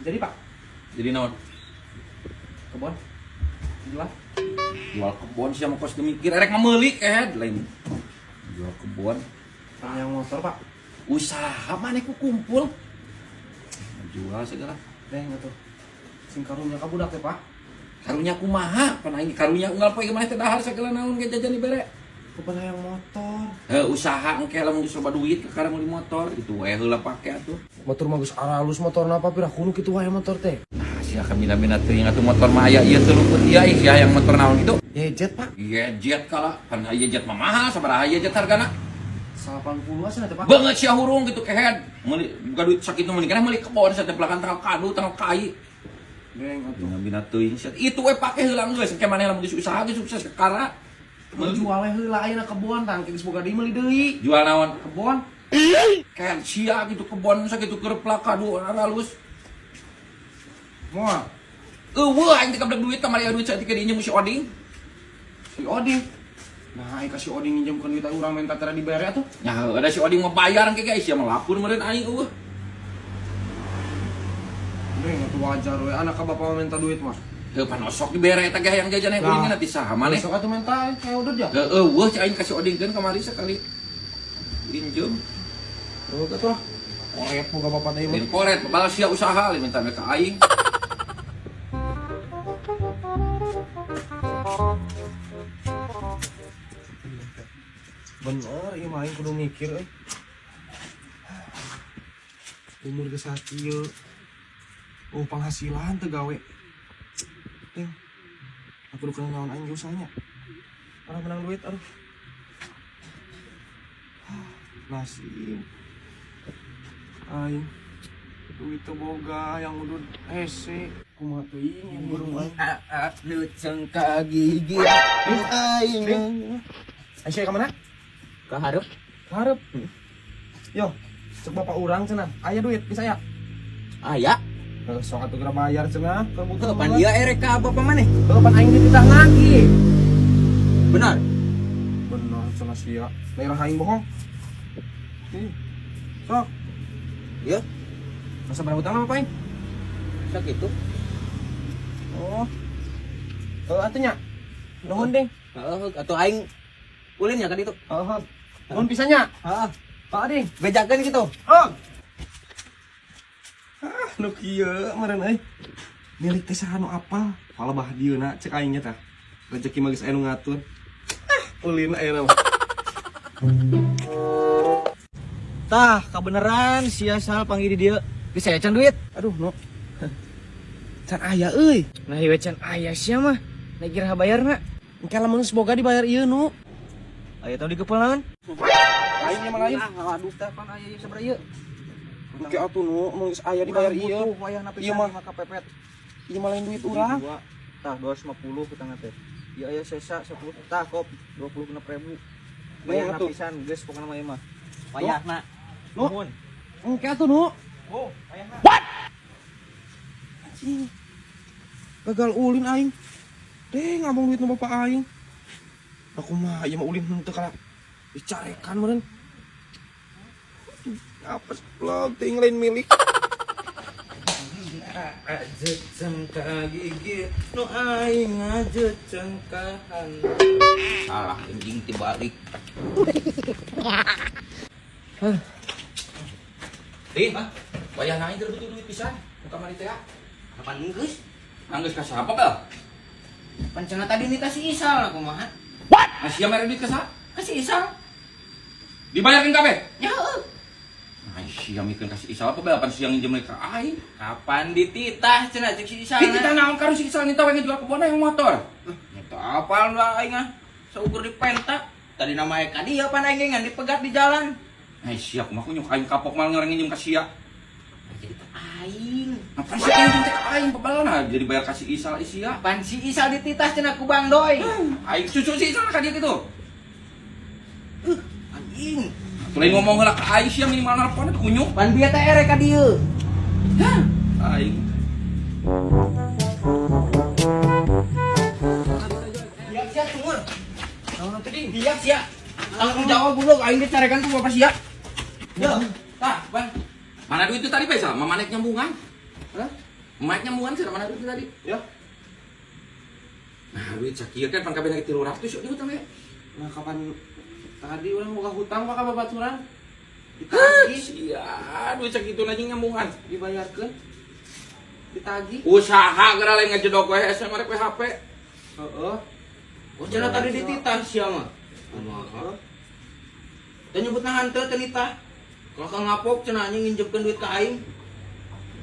Jadi, Pak, Jadi naon? Kebon. Jual. Jual kebon sia mah kos mikir erek meuli kehed lain. Jual kebon. Yang motor, Pak. Usaha maneh ku kumpul. Jual segala. Deh, tuh. Sing karunya ka budak teh, Pak. Karunya kumaha? Pan aing karunya unggal poe maneh teh dahar segala naon ge jajan dibere. Kepada yang motor. Heuh, usaha engke lamun geus loba duit kakara meuli motor gitu we heula pake atuh. Motor mah geus aralus motorna apa pira kuno kitu wae motor teh. Nah, sia kabina-bina teuing atuh motor mah aya ieu teu luput ieu ih sia yang motor naon gitu. Ya jet, Pak. Iya jet kala, pan aya jet mah mahal sabaraha aya jet hargana? 80 cenah teh, Pak. Banget sia hurung gitu kehed. Meuli buka duit sakitu meuli keneh meuli kebon sia teh pelakan tanggal kadu tanggal kai. Deng atuh. Bina-bina teuing sia. Itu we pake heula geus engke maneh lamun geus usaha geus sukses kakara. Meuli jual heula ayeuna kebon tang geus boga deui meuli deui. Jual naon? Kebon. Kehed sia gitu kebon sakitu keur pelak kadu aralus. Moal. Eueuh aing teh kablek duit kamari aya duit saeutik diinjem si Oding. Si Oding. Nah, aing ka si Oding nginjemkeun duit urang minta tera dibere atuh. Nya heuh ada si Oding mah bayar engke guys sia mah lapur meureun aing eueuh. Deng atuh wajar we anak ka bapak mah minta duit mah. Heuh pan osok dibere eta ge hayang jajan hayang ulin nanti saha maneh. Besok atuh minta kayak udah dia. Heuh eueuh cai aing ka si Oding keun kamari sekali. Injem. Tuh atuh lah. Koret boga bapak teh mah. Lain koret balas sia usaha lain minta ka aing. Bener, ieu mah aing kudu mikir euy. Umur geus sakieu. Oh, penghasilan teu gawe. Ting. Aku kudu naon aing ge usahanya. Orang menang duit, aduh. Nasib. Aing duit teu boga yang udud hese. Kumaha teuing yang burung aing. Lu cengka gigi aing. Aisyah ka mana? Ka hareup. Hareup. Yo, cek bapak urang cenah. Aya duit bisa ya? Aya. Heuh, sok atuh geura bayar cenah. Heuh, pan ieu erek ka bapak maneh. Heuh, pan aing dititah lagi. Benar. Bener cenah sia. Daerah aing bohong. Ih. Sok, Ya, masa berapa utang apa aing? sakitu. Oh. Heuh atuh nya. Nuhun ding. Heeh, atuh aing ulin ya ka ditu. Heeh. Nuhun pisan nya. Heeh. Pak ding. Bejakeun kitu. Oh. Ah, nu kieu meureun euy. Milik teh saha nu apal? Palebah dieuna cek aing nya tah. Rezeki mah geus aya nu ngatur. Ah, ulin ayeuna mah. Tah, kabeneran sia sal panggil di dieu. Geus aya can duit. Aduh, no. Can aya euy. Nah, ieu can aya sia mah. Naik kira bayarna. Engke lamun geus boga dibayar ieu nu. Aya tong digepel naon? Lain ieu mah lain. Ah, aduh tah pan aya ieu sabaraha ieu. Engke atuh nu, mun geus aya dibayar ieu. Wayahna Ieu pisan mah. mah kapepet. Ieu mah lain duit urang. Dua. Tah 250 hutangna teh. Ieu aya sesa 10 tah kop 26.000. Bayarna atuh. pisan geus pokona mah ieu mah. Wayahna. Nu. Nuhun. Engke atuh nu. Oh, wayahna. Anjing. Gagal ulin aing. Deh, ngomong duit nu bapak aing. Aku mah ieu mah ulin henteu kana dicarekan meureun. Apa blog ting lain milik. Ajecengka gigi nu aing ngajecengkahan. Salah anjing tibalik. Ding, wayahna aing keur butuh duit pisan. Nu kamari teh. Kapan geus? Anggeus ka saha bel? Pan cenah tadi nih kasih Isal kumaha? Nah, sia mere duit ka saha? Kasih Isal. Dibayarkeun kabeh? Ya heuh. Nah, sia mikeun ka si Isal apa bel pan sia nginjem ka aing. Kapan dititah cenah cek si Isal? Dititah naon karo si Isal nita we ngejual kebon yang motor. Nyata apal lah aing ah. Saukur dipenta. Tadi nama ka dia pan aing ngan dipegat di jalan. Nah, sia kumaha kunyuk aing kapok mal ngoreng nginjem ka sia. Jadi teh aing. Apa sih aing teh aing pebalna jadi bayar ka si Isal sia. Pan si Isal dititah cenah ku Bang Doi. Aing susu si Isal ka dia gitu. Anjing. Lain ngomong heula ka aing sia minimal nelpon itu kunyuk. Pan bieu teh erek ka dieu. Hah, aing. Biak sia sumur. Naon tadi? Biak sia. Tanggung jawab goblok aing dicarekan ku bapak sia. Yo, tah, Bang. Mana duit itu tadi Faisal? Mama naik nyambungan. Hah? Emaknya nyambungan sih mana duit tadi? Ya. Nah, duit sakieu kan pan kabeh 300 yuk dihutang ya. Nah, kapan tadi urang boga hutang ka babaturan? Ditagih, Sia, duit sakitu anjing nyambungan. Dibayarkeun. Ditagih. Usaha geura lain ngejedok we hese merek we HP. Heeh. Oh, cenah tadi dititah sia mah. Kumaha? Teu nyebut nahan teu teu nitah. Kalau ka ngapok cenah anjing nginjemkeun duit ka aing.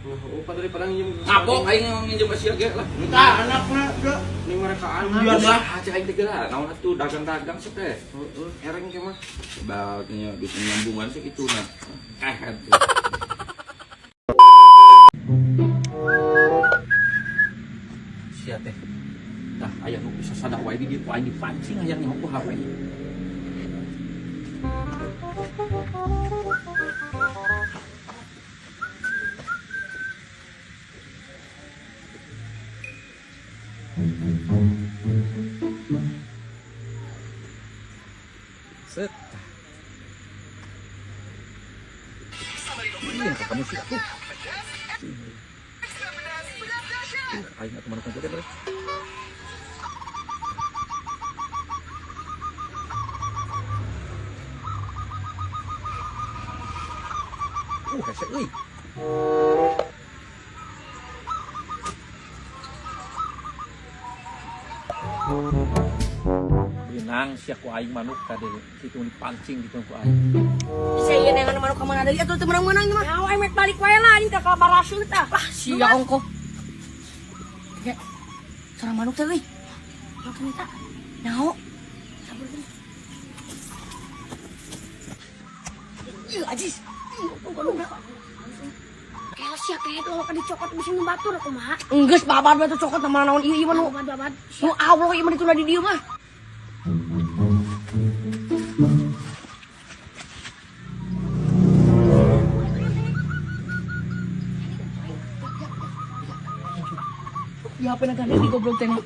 Nah, upa daripada nginjem. Ngapok aing nginjem ka sia ge lah. Entah anakna da. Ini mereka anak. Biar lah. Usaha cek aing teh geura. Naon atuh dagang-dagang sok teh. Heeh, ereng ke mah. Balnya duit nyambungan sakitu nah. Atuh. Sia teh. Tah aya nu bisa sadah wae di dieu ku aing dipancing hayang nyaho ku HP. Set. Iya, kamu sih atuh. Aing atuh manuk joget terus. Hese euy. Benang sia ku aing manuk tadi kitu dipancing gitu ku aing. Bisa ieu neangan manuk ka mana deui atuh teu meunang-meunang ieu mah. Nyawa aing mek balik wae lah anjing ka kabaraseuh tah. Lah sia ongko. Ge. Suara manuk teh euy. Manuk teh eta. Nyaho. Sabar deui. Ieu Ajis. Ieu manuk. Keles sia kayak lo kan dicokot bisi nu batur kumaha? Enggeus babad bae tuh cokot mah naon ieu ieu mah nu. Babad. Nu Allah ieu mah ditunda di dieu mah. Ya apa nak di goblok teh mah.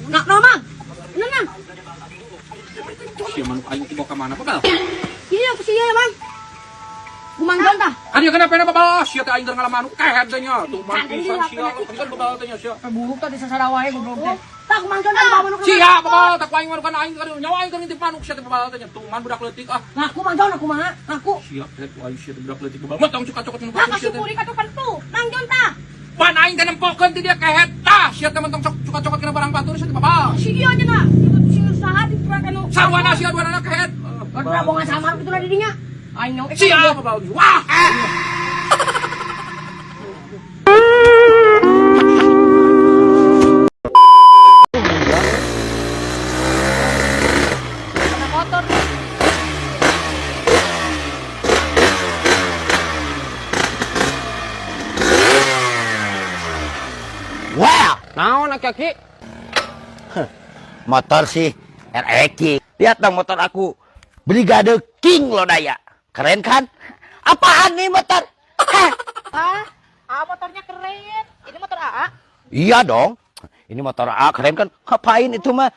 Nak no mang. Nah, mang. Sia manuk aing dibawa ka mana babal? Iya aku sia ya mang. Gumangjon tah. Kan ieu kenapa babal? Sia teh aing keur ngalaman kehed teh nya. Tuh manuk pisan sia. Kan babal teh nya sia. Buruk tah disasara wae goblok teh. Tah gumangjon tah bawa manuk. Sia babal tah ku aing manukan aing keur nyawa aing keur ngintip manuk sia teh babal teh nya. Tuh man budak leutik ah. Ngaku mangjon aku mah. Ngaku. Sia teh ku aing sia teh budak leutik babal. Mah tong cokot nu Lah sia kasih teh. puri katuh pentu. Mangjon tah. Pan aing teh nempokeun ti dia kehed tah. Sia teh mentong cokot kena barang batur sia teh babal. Si ieu nya na. Si usaha di pura kanu. Sarwana sia duanana kehed. Batur bongan samar kitu lah di dinya. Aing nyawa. Sia babal. Wah. Wow, Naon aki-aki? Motor sih RX. Lihat dong motor aku. Brigade King Lodaya. Keren kan? Apaan nih motor? Hah? Ah, ah motornya keren. Ini motor AA. Iya dong. Ini motor A keren kan? Ngapain itu mah?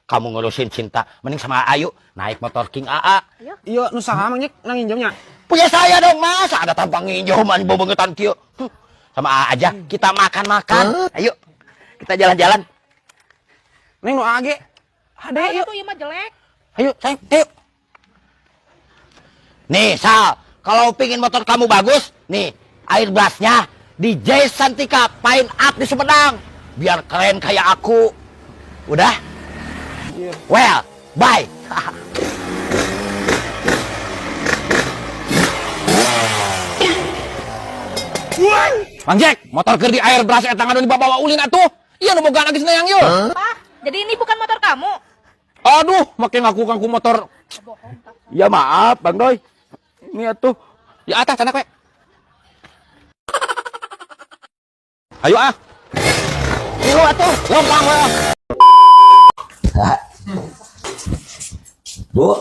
Kamu ngurusin cinta, mending sama Ayu naik motor King AA. Iya, nu saha mang Jek nang nginjemnya? Punya saya dong, Mas. Ada tampang nginjem man bobengetan kieu. Sama AA aja kita makan-makan. Ayo. Kita jalan-jalan. Neng nu AA ge. Ade Ah, ieu. itu ieu mah jelek. Ayo, sayang, ayo. Nih, Sal, kalau pingin motor kamu bagus, nih, air brushnya di J Santika Paint Up di Sumedang. Biar keren kayak aku. Udah? Well, bye. Mang Jack, motor keur di air brush eta ngadon dibawa ulin atuh. Iya nu boga geus nayang yeuh. Ah, jadi ini bukan motor kamu. Aduh, make ngaku ngaku motor. Ya maaf, Bang Doi. Ini atuh. Ya atas sana we. Ayo ah. Ilu atuh, Lempang we ah. Bu,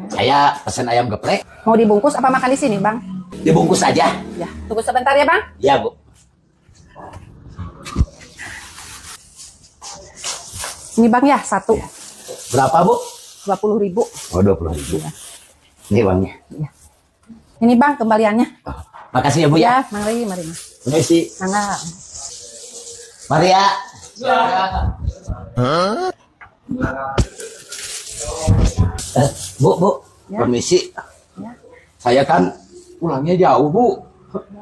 saya pesan ayam geprek. Mau dibungkus apa makan di sini, Bang? Dibungkus aja. Ya, tunggu sebentar ya, Bang. Ya, Bu. Ini Bang ya, satu. Berapa, Bu? 20.000. Oh, 20.000. Ini uangnya. Ini Bang, kembaliannya. Oh, Makasih ya, Bu, ya. Ya, mari, mari. Permisi. Mangga. Mari ya. Eh, Bu, Bu, Ya. permisi. Ya. Saya kan pulangnya jauh, Bu.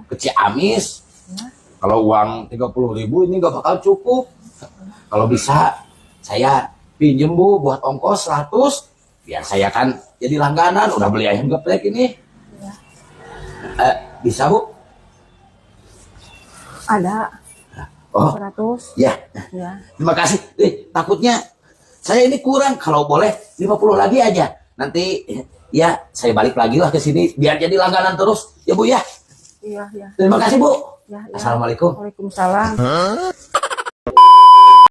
Ke Ciamis. Kalau uang 30.000 ini nggak bakal cukup. Kalau bisa, saya pinjem, Bu, buat ongkos 100. Biar saya kan jadi langganan. Udah beli ayam geprek ini. Eh, bisa, Bu? Ada Oh, 100. ya. Ya. Terima kasih. Eh, takutnya saya ini kurang. Kalau boleh 50 lagi aja. Nanti ya saya balik lagi lah ke sini biar jadi langganan terus. Ya, Bu, ya. Iya, iya. Terima kasih, Bu. Ya, ya. Assalamualaikum. Waalaikumsalam.